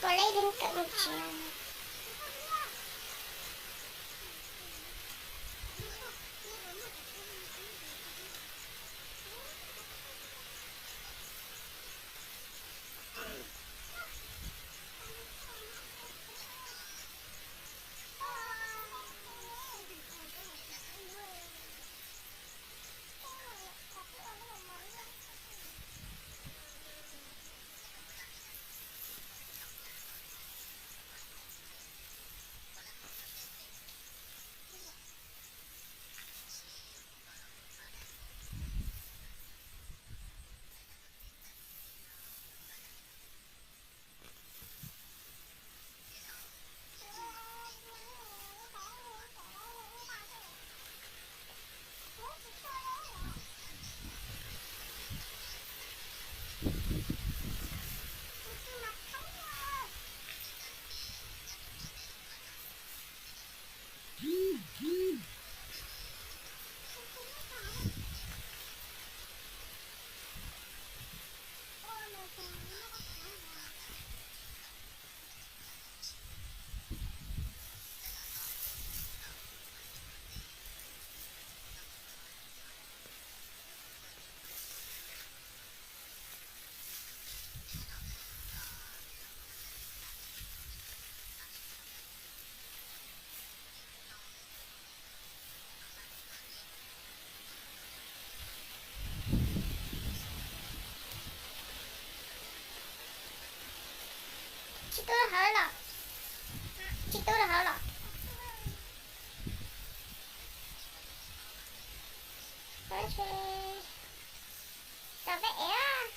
Ua lej dheev kawm mus tsev. Tsis tu rau hauv los? Tsis tu rau hauv los? Tau peb ev.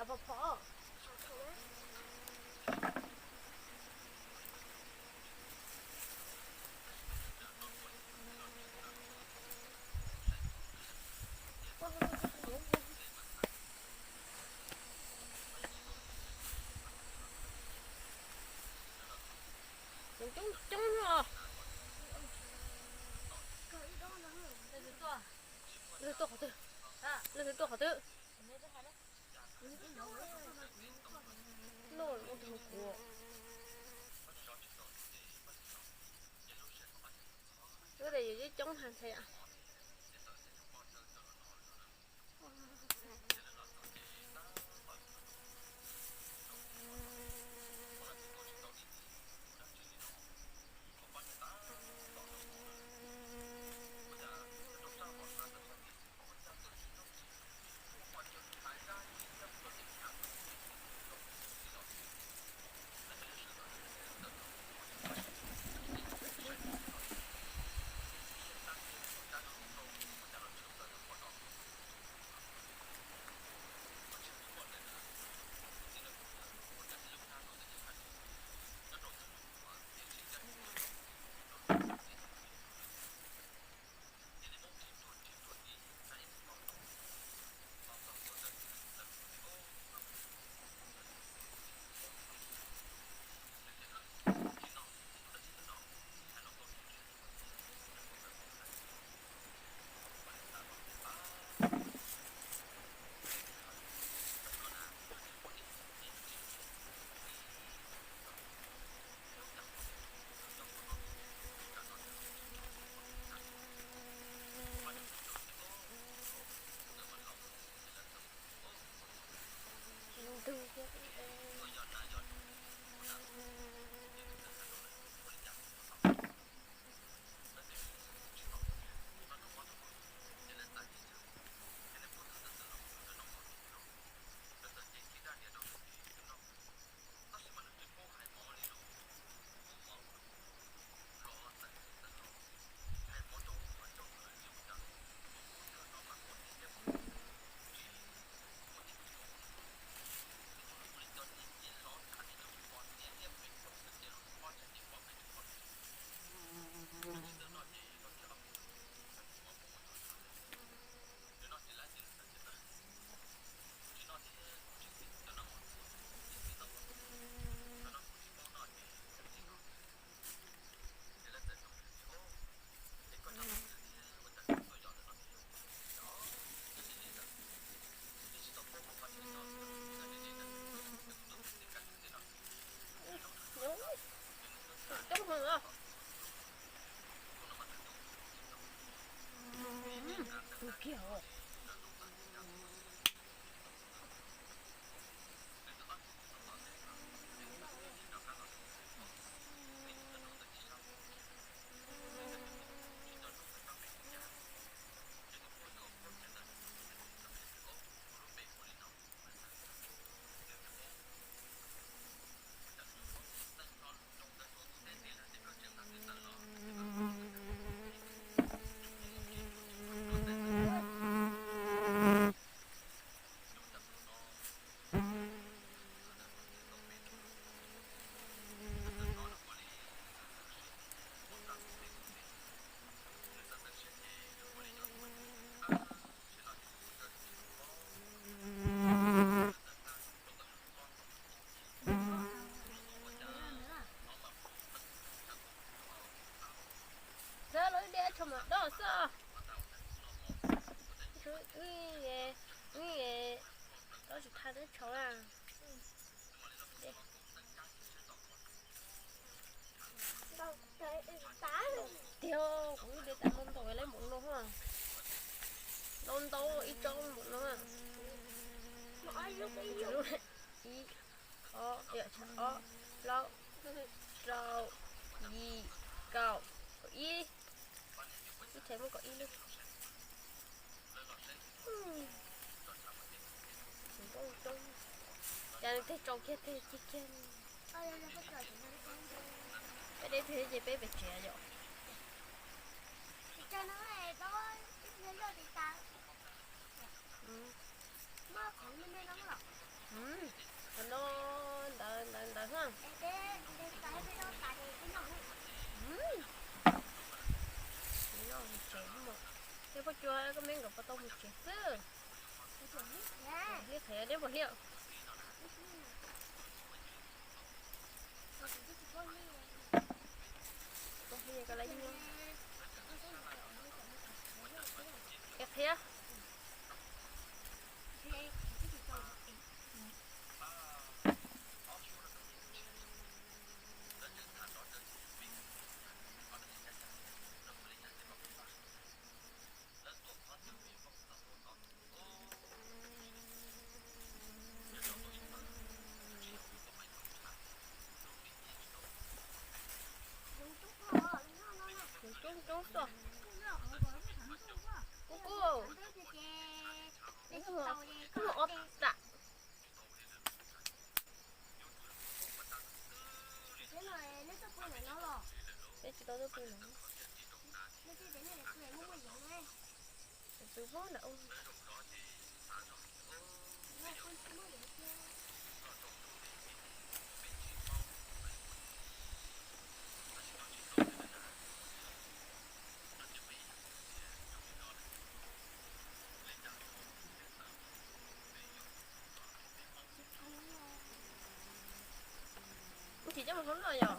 Phom phom. Coob coob os. Leej twg tuaj qhov twg? Leej twg tuaj qhov twg? Noj ua tug kuv. Lub tias yus coob heev ntshai. Coob heev os. Kiag os. Txawm los ib diav tsho mas dob xwb. Wb, wb tsis thaj teb tsho na. Tiag, kuv de tas ntau ntau lawm, npaum no, ntau ntau ib tsob npaum no. Ib, ob, ob, plaub, rau, yim, kaum, kaum ib. Ib txhais muaj kaum ib lub. Cas nws tej tsau kiag tej kiag kiag. Peb deb twg ces peb pem tsev yom. Qhov no ntawd ntawd ntawd ha. Noj mus tsev mus. Thiab Paj Cua koj me nkawd puas tau mus tsev xwb? Hlib qhiav, neb puas hlib? Qhiav qhiav. Coob coob xwb. Kub kub, kub ob tam. Peb tsis tau tuaj pw no. Pw pob nram ub. Tsis coj mus hoob noj yom?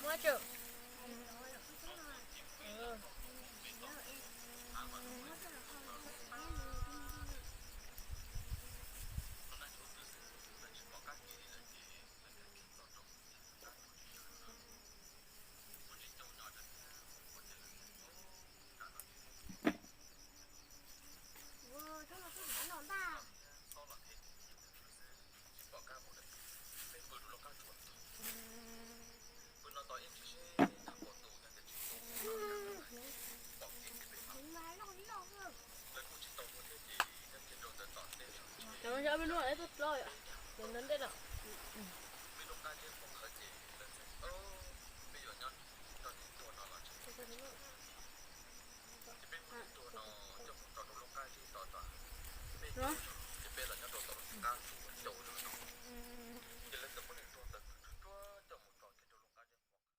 Muab tsum. Cov no yog ob peb lub es tuaj dlov yom, cov ntawd ntej no.